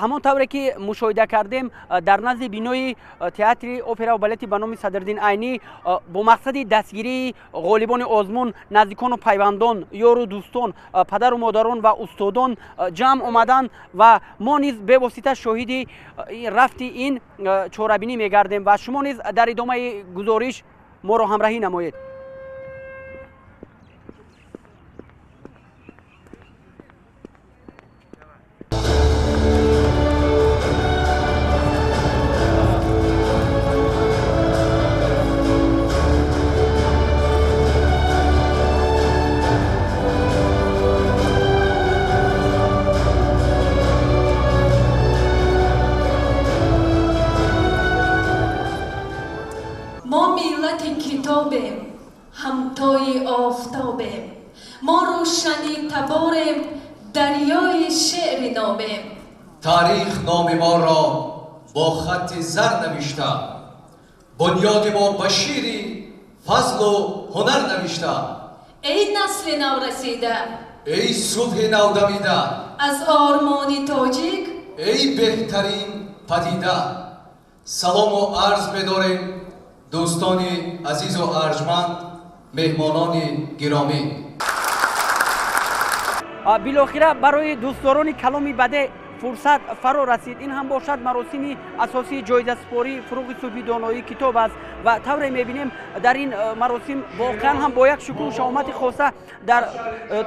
Ҳамон тавре ки мушоҳида кардем, дар назди бинои театри опера ва балети ба номи Садриддин Айнӣ бо мақсади дастгирии ғолибони озмун наздикону пайвандон, ёру дӯстон, падару модарон ва устодон ҷамъ омаданд ва мо низ бевосита шоҳиди рафти ин чорабинӣ мегардем ва шумо низ дар идомаи гузориш моро ҳамроҳӣ намоед. Ҳамтои офтобем, мо рӯшани таборем, дарёи шеъри нобем. Таърих номи моро бо хатти зар навишта, бунёди мо ба шири фазлу ҳунар навишта. Эй насли наврасида, эй субҳи навдамида, аз ормони тоҷик, эй беҳтарин падида. Салому арз медорем дӯстони азизу арҷманд, меҳмонони гиромӣ. Билохира барои дӯстдорони каломи баде фурсат фаро расид. Ин ҳам бошад маросими асосии ҷоизасупории фурӯғи субҳи доноии китоб аст ва тавре мебинем дар ин маросим воқеан ҳам бо як шукӯҳу шаҳомати хоса дар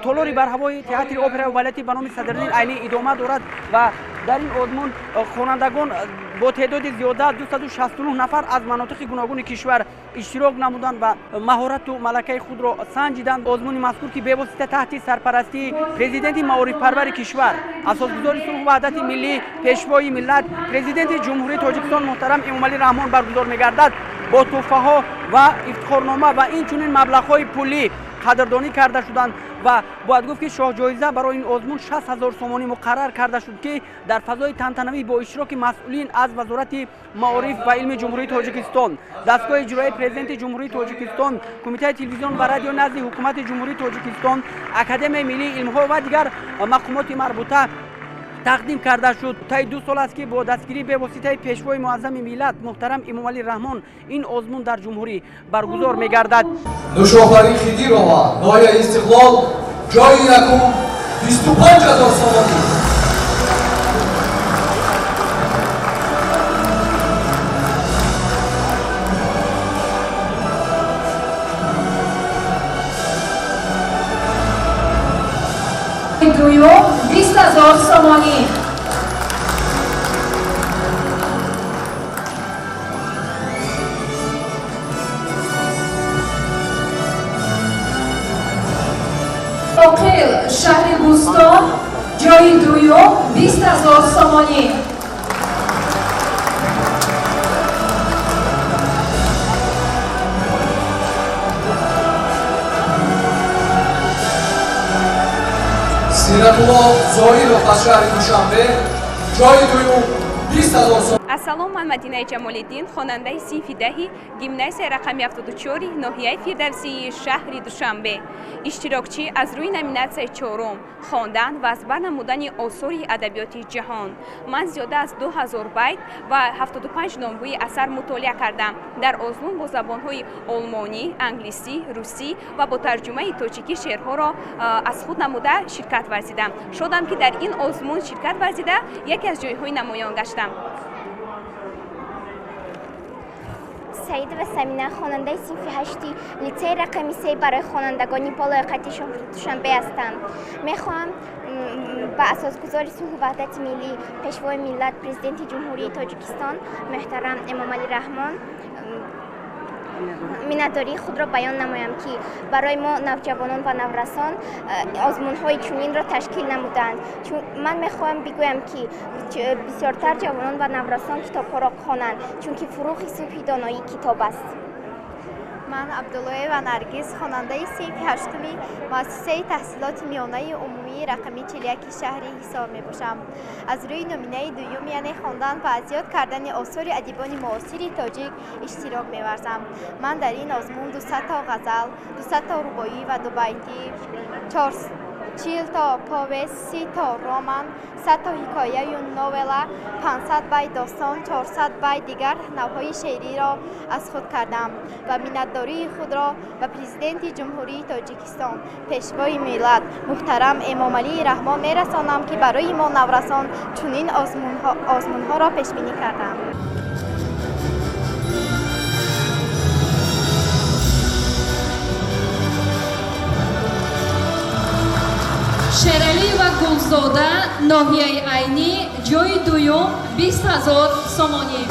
толори барҳавои театри опера ва балети ба номи Садриддин Айнӣ идома дорад ва дар ин озмун хонандагон бо теъдоди зиёда 269 нафар аз манотиқи гуногуни кишвар иштирок намуданд ва маҳорату малакаи худро санҷиданд. Озмуни мазкур, ки бевосита таҳти сарпарастии президенти маорифпарвари кишвар, асосгузори сулҳу ваҳдати миллӣ, пешвои миллат, президенти Ҷумҳурии Тоҷикистон муҳтарам Эмомалӣ Раҳмон баргузор мегардад, бо тӯҳфаҳо ва ифтихорнома ва инчунин маблағҳои пулӣ қадрдонӣ карда шуданд ва бояд гуфт, ки шоҳҷоиза барои ин озмун 60 ҳазор сомонӣ муқаррар карда шуд, ки дар фазои тантанавӣ бо иштироки масъулин аз Вазорати маориф ва илми Ҷумҳурии Тоҷикистон, дастгоҳи иҷроии президенти Ҷумҳурии Тоҷикистон, Кумитаи телевизион ва радио назди Ҳукумати Ҷумҳурии Тоҷикистон, Академияи миллии илмҳо ва дигар мақомоти марбута тақдим карда шуд. Таи 2 сол аст, ки бо дастгирии бевоситаи пешвои муаззами миллат муҳтарам Эмомалӣ Раҳмон ин озмун дар ҷумҳурӣ баргузор мегардад. Нушофарин Хидирова, ноҳияи Истиқлол, ҷои якум, 25 ҳазор сомонӣ. Дуюм 20 ҳазор сомонӣ. Оқил, шаҳри Бӯстон, ҷои дуюм 20 ҳазор сомонӣ. Сиратулло Зоиров аз шаҳри Душанбе, ҷои дуюм 20 ҳазор сомонӣ. Ассалом, ман Мадинаи Ҷамолиддин, хонандаи синфи 10 гимназияи рақами 74 ноҳияи Фирдавсии шаҳри Душанбе. Иштирокчӣ аз рӯи номинатсияи чорум хондан ва аз бар намудани осори адабиёти ҷаҳон. Ман зиёда аз 2000 байт ва 75 номгӯи асар мутолиа кардам. Дар озмун бо забонҳои олмонӣ, англисӣ, русӣ ва бо тарҷумаи тоҷикӣ шеърҳоро аз худ намуда ширкат варзидам. Шодам, ки дар ин озмун ширкат варзида яке аз ҷойҳои намоён гаштам. Саидова Самина, хонандаи синфи 8 литсеи рақами 3 барои хонандагони болояқати шаҳри Душанбе ҳастам. Мехоҳам ба асосгузори сулҳу ваҳдати миллӣ, пешвои миллат, президенти Ҷумҳурии Тоҷикистон муҳтарам Эмомалӣ Раҳмон миннатдории худро баён намоям, ки барои мо навҷавонон ва наврасон озмунҳои чунинро ташкил намуданд. Ман мехоҳам бигӯям, ки бисёртар ҷавонон ва наврасон китобҳоро хонанд, чунки фурӯғи субҳи доноӣ китоб аст. Ман Абдуллоева Наргиз, хонандаи синфи ҳаштуми муассисаи таҳсилоти миёнаи умумии рақами 41 шаҳри Ҳисор мебошам. Аз рӯи номинаи дуюм, яъне хондан ва аз ёд кардани осори адибони муосири тоҷик иштирок меварзам. Ман дар ин озмун 200 то ғазал, 200 то рубоӣ ва дубайтӣ, 40 то повест, 30 то роман, 100 то ҳикояю новелла, 500 байт достон, 400 байт дигар навъҳои шеъриро аз худ кардам ва миннатдории худро ба Президенти Ҷумҳурии Тоҷикистон, Пешвои миллат муҳтарам Эмомалӣ Раҳмон мерасонам, ки барои мо наврасон чунин озмунҳоро пешбинӣ карданд. Шералиева Гулзода, ноҳияи Айнӣ, ҷойи дуюм, 20 000 сомонӣ.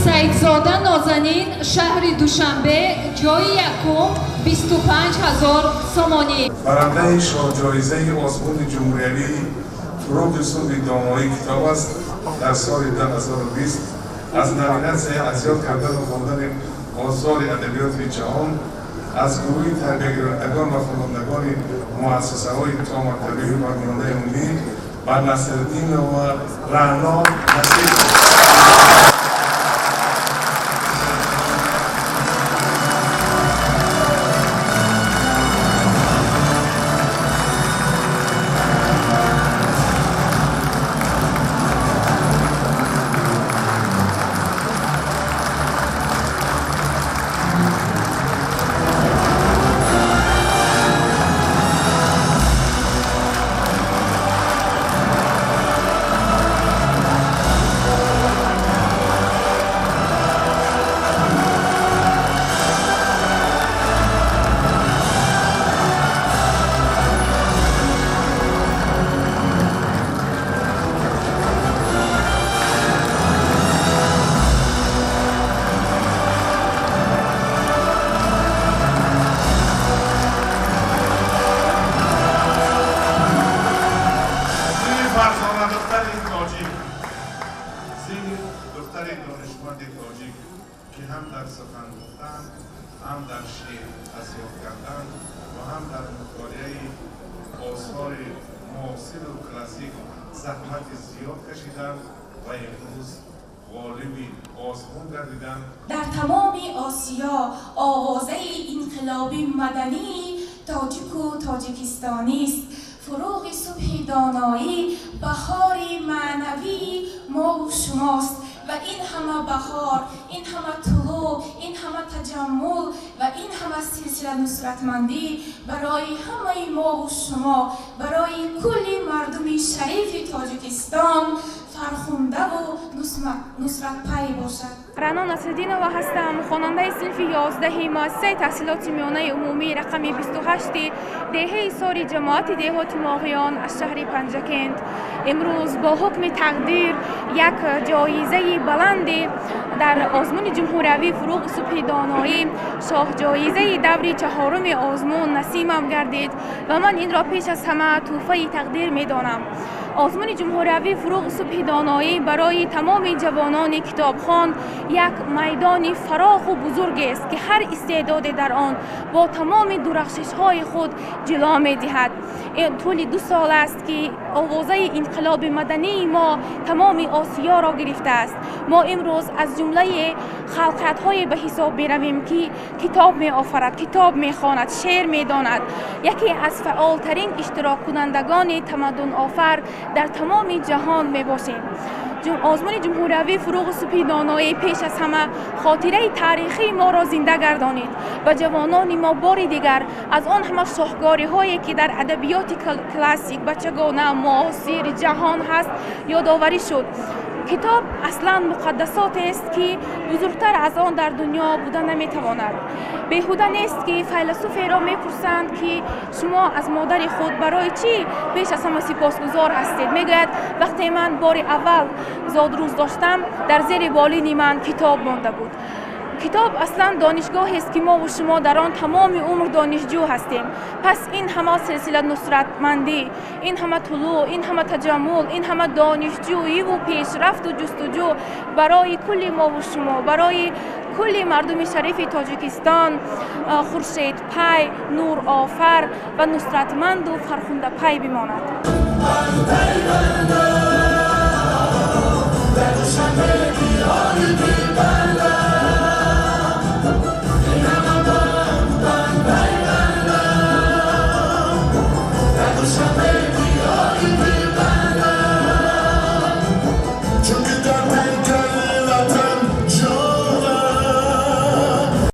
Саидзода Нозанин, шаҳри Душанбе, ҷойи якум, 25 000 сомонӣ. Барандаи шоҳҷоизаи озмуни ҷумҳуриявии фуруғи субҳи доноии китоб аст дар соли 2020 аз номинатсияи аз ёд кардану хондани осори адабиёти ҷаҳон аз гурӯҳи тарбиягирандагон ва хонандагони муассисаҳои томактабӣ ва миёнаи умумӣ ба Насриддинова Раъно насиб. Дар тамоми Осиё овозаи инқилоби мадании тоҷику тоҷикистонист. Фуруғи субҳи доноӣ баҳори маънавии мову шумост ва ин ҳама баҳор, ин ҳама тулӯъ, ин ҳама таҷаммул ва ин ҳама силсила нусратмандӣ барои ҳамаи мову шумо, барои кулли мардуми шарифи Тоҷикистон фархундаву нусратпай бошад. Раъно Насриддинова ҳастам, хонандаи синфи 11 муассисаи таҳсилоти миёнаи умумии рақами 28 деҳаи Сори ҷамоати деҳоти Моғиён аз шаҳри Панҷакент. Имрӯз бо ҳукми тақдир як ҷоизаи баланде дар озмуни ҷумҳуриявии фуруғи субҳи доноӣ, шоҳҷоизаи даври чаҳоруми озмун насимам гардид ва ман инро пеш аз ҳама тӯҳфаи тақдир медонам. Озмуни ҷумҳуриявии фуруғи субҳи доноӣ барои тамоми ҷавонони китобхон як майдони фароху бузургест, ки ҳар истеъдоде дар он бо тамоми дурахшишҳои худ ҷило медиҳад. Тӯли 2 сол аст, ки овозаи инқилоби мадании мо тамоми Осиёро гирифтааст. Мо имрӯз аз ҷумлаи халқиятҳое ба ҳисоб меравем, ки китоб меофарад, китоб мехонад, шеър медонад. Яке аз фаъолтарин иштироккунандагони тамаддунофар дар тамоми ҷаҳон мебошем. Озмуни ҷумҳуриявии фуруғи субҳи доноӣ пеш аз ҳама хотираи таърихии моро зинда гардонид ва ҷавонони мо бори дигар аз он ҳама шоҳгориҳое, ки дар адабиёти классик, бачагона, муосир ҷаҳон ҳаст, ёдоварӣ шуд. Китоб аслан муқаддасотест, ки бузургтар аз он дар дунё буда наметавонад. Беҳуда нест, ки файласуферо мепурсанд, ки шумо аз модари худ барои чӣ пеш аз ҳама сипосгузор ҳастед? Мегӯяд, вақте ман бори аввал зодрӯз доштам, дар зери болини ман китоб монда буд. Китоб аслан донишгоҳест, ки мову шумо дар он тамоми умр донишҷӯ ҳастем. Пас ин ҳама силсила нусратмандӣ, ин ҳама тулӯъ, ин ҳама таҷаммул, ин ҳама донишҷӯиву пешрафту ҷустуҷӯ барои кулли мову шумо, барои кулли мардуми шарифи Тоҷикистон хуршедпай, нурофар ва нусратманду фархундапай бимонад.